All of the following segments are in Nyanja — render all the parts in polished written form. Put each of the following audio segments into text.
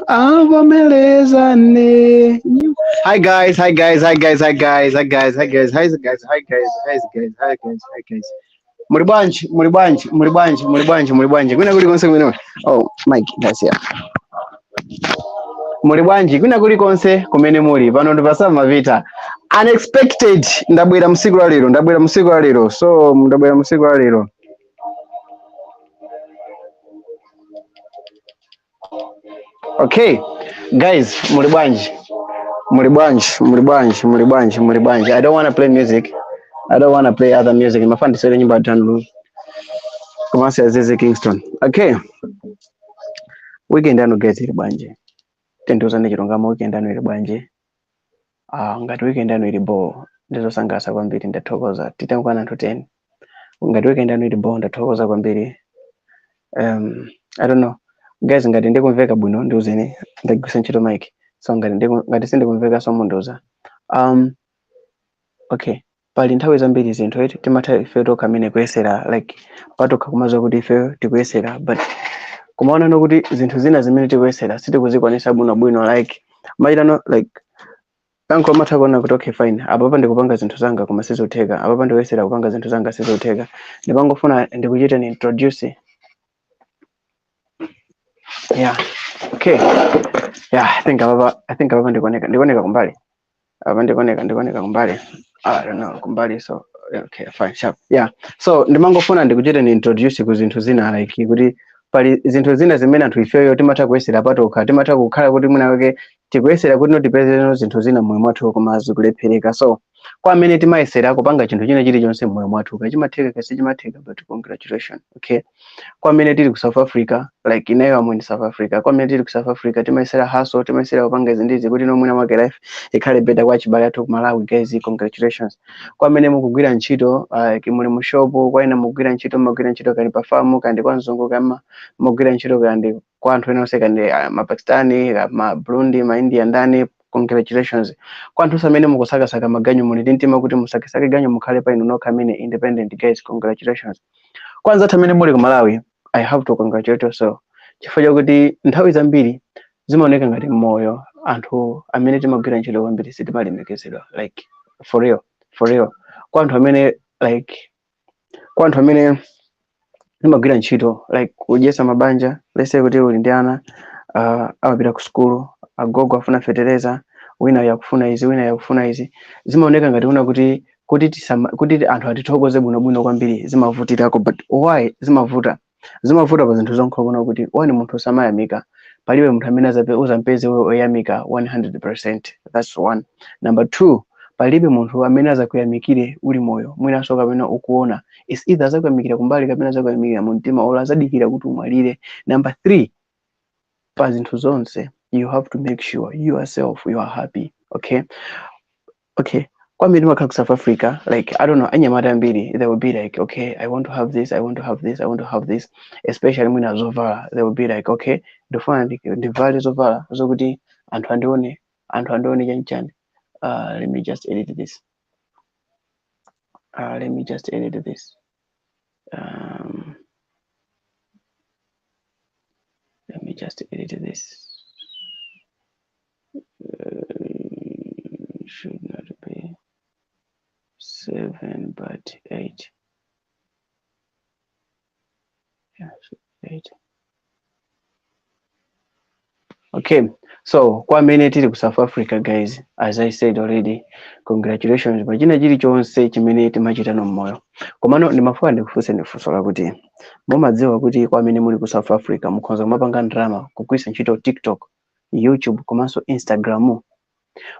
Avomelezane. Hi guys, hi guys, hi guys, hi guys, hi guys, hi guys, hi guys, hi guys, hi guys, hi guys, hi guys. Muli bwanji, muli bwanji, muli bwanji, muli bwanji, muli bwanji. Kwina kulikonse kumene. Oh, Mike, that's here. Muli bwanji, kwina kulikonse kumene muli. Pano ndi pa Sam Mavita. Unexpected ndabwera msiku la lero, ndabwera msiku la lero. So, ndabwera msiku la lero. Okay, guys, muli bwanji. Muli bwanji, muli bwanji, muli bwanji, muli bwanji. I don't want to play music. I don't want to play other music. Ndimafuna ndisewere nyimbo ya Dan Lu. Komanso ya Zeze Kingston. Okay. Weekend yanu guys ili bwanji. Tendiuzani chilungamo, weekend yanu ili bwanji. Ah, ngati weekend yanu ili bo, ndizosangalatsa kwambiri, ndathokoza. Titangokwana anthu 10. Ngati weekend yanu ili bo, ndathokoza kwambiri. I don't know. Guys, ngati ndikumveka bwino ndiuzeni, ndagwiritsa ntchito mic. So ngati ndiku, ngati sindikumveka so mundiuza. Okay. Pali nthawi zambiri zinthu eti timatha ife tokha amene kuyesera, like patokha kumadziwa kuti ife tikuyesera, but kumaona no kuti zinthu zina zimene tikuyesera sitikuzikwanisa bwinobwino, like machitano, like kanko amatha kuona kuti okay, fine, apapa ndikupanga zinthu zanga koma sizotheka, apapa ndikuyesera kupanga zinthu zanga sizotheka. Ndipangofuna ndikuchita ni introduce. Yeah, okay, yeah, I think apapa ndikuoneka kumbali, apa ndikuoneka kumbali. I don't know, kumbali. So yeah, okay, fine, sharp. Yeah, so ndimangofuna ndikuchita ni introduce ku zinthu zina, like kuti pali zinthu zina zimene anthu ifeyo timatha kuyesera patokha, timatha kukhala kuti mwina wake tikuyesera kuti notipezeno zinthu zina mmoyo mwathu koma zikulephereka. So kwa amene timayesera kupanga chinthu china chilichonse mmoyo mwathu, kachimatheka kasichimatheka, but congratulations. Okay, kwa amene tili ku South Africa, like ineyo am in South Africa, kwa amene tili ku South Africa timayesera hustle, timayesera kupanga izi ndizi kuti nomwina mwake life ikhale better kwa achibale athu ku Malawi. Guys, congratulations. Kwa amene mukugwira ntchito, like muli mu shop, kwa ena mukugwira ntchito, mugwira ntchito kandi pa farm, kandi kwa mzungu, kama mugwira ntchito kandi kwa anthu ena onse, kandi ma Pakistani, ma Burundi, ma India, ndani, congratulations. Kwa anthu amene mukusakasaka maganyu, muli ndi mtima kuti musakasake ganyu, mukhale pa inu nokha amene independent, guys, congratulations. Kwanza anthu amene muli ku Malawi, I have to congratulate also, chifukwa chakuti nthawi zambiri zimaoneka ngati mmoyo anthu amene timagwira ntchito kwambiri sitimalemekezedwa, like for real, for real. Kwa anthu amene, like kwa anthu amene timagwira ntchito like kudyetsa mabanja, let's say kuti uli ndi ana, amapita ku sukulu, agogo afuna fetereza, wina yakufuna izi, wina yakufuna izi, zimaoneka ngati una kuti tisama, kuti anthu atithokoze bwinobwino kwambiri zimavutirako. But why zimavuta? Zimavuta pa zinthu zonkhokona kuti one, munthu usamayamika. Palibe munthu amene uzampeze wewe oyamika 100%. That's one. Number two, palibe munthu amene azakuyamikire uli moyo mwinanso kapena ukuona. Is either azakuyamikira kumbali kapena azakuyamikira mu mtima, olo azadikira kuti umwalire. Number three, pa zinthu zonse you have to make sure yourself you are happy. Okay, kwambiri timakhala ku South Africa, like I don't know, anyamata ambiri, they will be like, "Okay, I want to have this, I want to have this, I want to have this," especially mwina zovala. They will be like, "Okay, ndifuna ndivale zovala zokuti anthu andione, anthu andione chanichani." Let me just edit this. Let me just edit this. Let me just edit this. Should not be 7 but 8. Yeah, should be 8. Okay, so kwa amene tili ku South Africa, guys, as I said already, congratulations pa china chilichonse chimene timachita no mmoyo. Komano ndimafuna ndikufunseni funso lakuti mumadziwa kuti kwa amene muli ku South Africa mukhoza kumapanga ndalama kugwiritsa ntchito TikTok, YouTube komanso Instagram?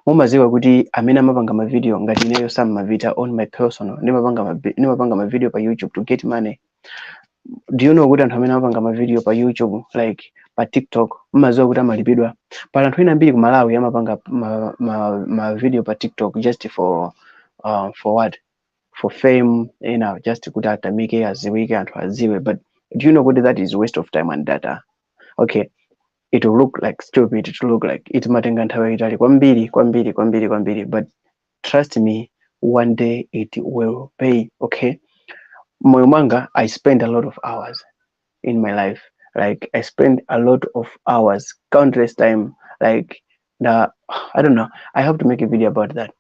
Mumadziwa kuti amene amapanga mavideo ngati ineyo Sam Mavita, on my personal, ndimapanga mavideo pa YouTube to get money? Do you know kuti anthu amene amapanga mavideo pa YouTube, like pa TikTok, mumadziwa kuti amalipidwa? Pali anthu ena ambiri ku Malawi amapanga ma video pa TikTok just for what? For fame, just kuti atamike, aziwike, anthu adziwe. But do you know kuti that is waste of time and data? Okay, it will look like stupid, it will look like it matenga nthawi yayitali kwambiri kwambiri kwambiri kwambiri, but trust me, one day it will pay. Okay, moyo mwanga I spend a lot of hours in my life. Like, I spend a lot of hours, countless time, like the, I don't know, I have to make a video about that.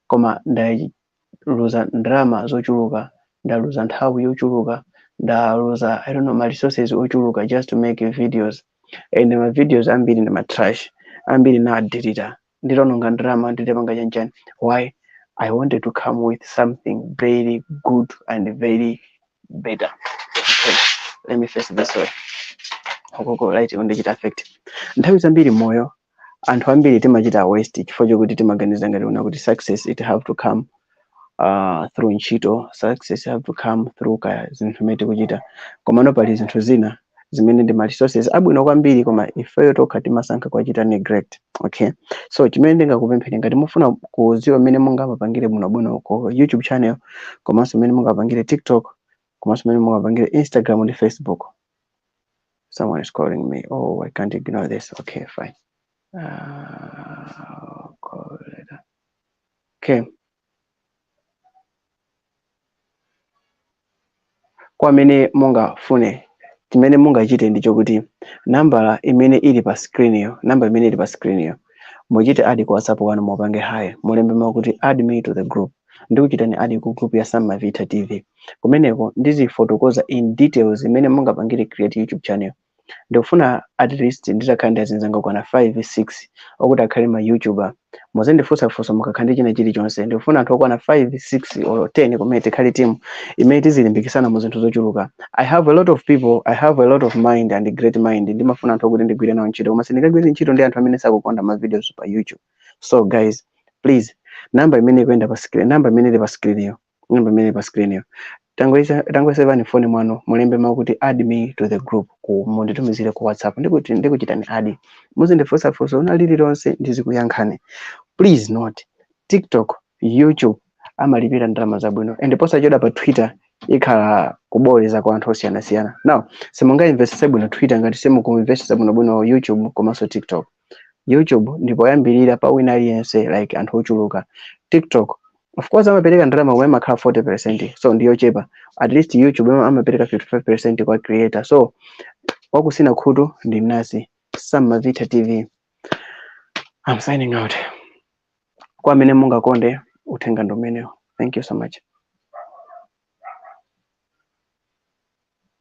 Koma ndaluza ndalama zochuluka, ndaluza nthawi yochuluka, ndaluza, I don't know, my resources ochuluka just to make videos. And my videos ambiri ndi ma trash, ambiri na delete. Nditaononga ndalama, nditapanga chanchani. Why? I wanted to come with something very good and very better. Okay, let me face this way. Okoko right undichita affect. Nthawi zambiri moyo anthu ambiri timachita waste chifukwa chokuti timaganiza ngati una kuti success it have to come through ntchito, success have to come through kaya zinthu zimene tikuchita. Komano pali zinthu zina zimene ndi ma resources abwino kwambiri, koma ifeyo tokha timasankha kuwachita neglect. Okay, so chimene ndingakupempheni, ngati mufuna kudziwa mmene mungapangire bwinobwino ku YouTube channel, komanso mmene mungapangire TikTok, komanso mmene mungapangire Instagram ndi Facebook. Someone is calling me. Oh, I can't ignore this. Okay, fine. Call later. Okay, kwa amene mungafune, chimene mungachite ndi chokuti nambala imene ili pa screen yo, namba imene ili pa screen yo, muchite add ku WhatsApp wanu, mupange hi, mulembe makuti "Add me to the group". Ndikuchitani add ku group ya Sam Mavita TV. Kumeneko ndizifotokoza in details imene mungapangire create YouTube channel. Ndikufuna at least nditakhala ndi azinzanga kwana 5 6 okuti akhale ma YouTuber, muzindifunsafunsa mukakhala ndi china chilichonse. Ndikufuna anthu okwana 5 6 or 10 kumene tikhale team imene tizilimbikisana mu zinthu zochuluka. I have a lot of people, I have a lot of mind and great mind. Ndimafuna anthu okuti ndigwire nawo ntchito, koma sindingagwire ntchito ndi anthu amene sakukonda ma videos pa YouTube. So guys, please, namba imene ikuyenda pa screen, namba imene ili pa screen yo, namba imene ili pa screen yo, tangoisevani foni mwanu, mulembe makuti "Add me to the group", ku munditumizire ku WhatsApp, ndikuti ndikuchitani add, muzindifunsafunsa una lililonse ndizikuyankhani. Please note, TikTok, YouTube amalipira ndalama zabwino, and posachedwa pa Twitter ikhala kuboleza kwa anthu osiyanasiyana. Now, simungainvestise bwino Twitter ngati simukuinvestisa bwinobwino YouTube komanso TikTok. YouTube ndipoyambirira pa wina aliyense, like anthu ochuluka. TikTok, of course, amapereka ndalama komwe imakhala 40%, so ndiyochepa. At least YouTube amapereka 55% kwa creator. So wakusina khutu ndi nasi. Sam Mavita TV, I'm signing out. Kwa amene mungakonde, uthenga ndi umenewo. Thank you so much.